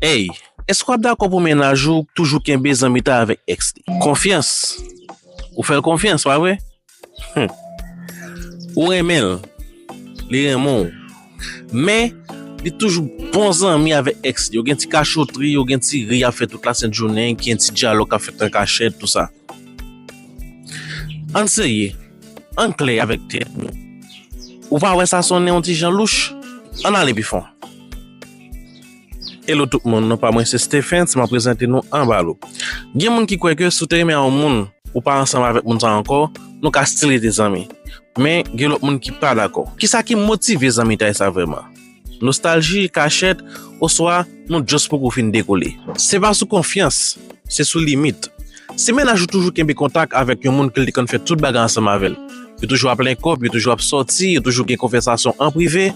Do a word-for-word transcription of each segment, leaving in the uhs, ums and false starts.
Ey, èske w ap dakò pou mennaj ou toujou kenbe zanmitay avèk èks li? Konfyans. Ou fè l konfyans, pa vre? Hum. Ou renmen l. Li renmen w. Men, li toujou bon zanmi avèk èks li. Yo gen ti kachotri, yo gen ti ri y ap fè tout lasent jounen, gen ti dyalòg k ap fèt an kachèt, tou sa. Ann serye, ann klè avèk tèt nou. Ou pa wè sa sonnen yon ti jan louch? Ann ale pi fon. Hello tout moun, non pa mwen se Stephens, m ap prezante nou Anbalo. Gen moun ki kwè ke si w te renmen yon moun, ou pa ansanm avèk moun sa ankò, nou ka still rete zanmi. Men, gen lòt moun ki pa dakò. Kisa ki motive zanmitay sa vrèman? Nostalji, kachèt, oswa nou just poko fin dekole? Se pa sou konfyans, se sou limit. Si mennaj ou toujou kenbe kontak avèk yon moun ke l te konn fè tout bagay ansanm avè l, yo toujou ap link up, yo toujou ap sòti, yo toujou gen konvèsasyon an prive,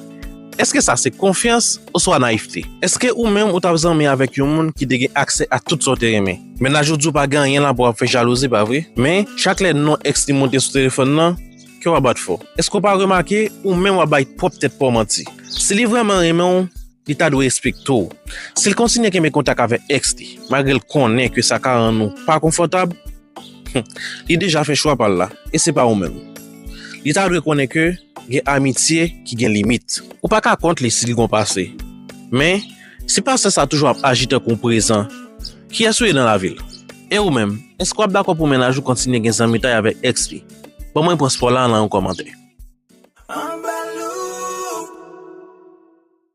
èske sa se konfyans oswa nayivte? Èske ou menm ou t ap zanmi avèk yon moun ki te gen aksè a tout sa w te renmen? Mennaj ou di w pa gen anyen la pou w ap fè jalouzi, pa vre? Men, chak lè non èks li monte sou telefòn nan, kè w ap bat fò. Èske w pa remake ou menm w ap bay pwòp tèt pa w manti? Si li vrèman renmen w, li ta dwe respekte w. Si l kontinye kenbe kontak avèk èks li, malgre l konnen ke sa ka rann ou pa konfòtab, li deja fè chwa pa l la, e se pa ou menm. Li ta dwe konnen ke gen amitye ki gen limit. Ou pa ka kont li si l gon pase. Men, si pase sa toujou ap aji tankou prezan, kiyès ou ye nan lavi l? E ou menm, èske w ap dakò pou mennaj ou kontinye gen zanmitay avèk èks li? Ban mwen respons la nan yon kòmantè.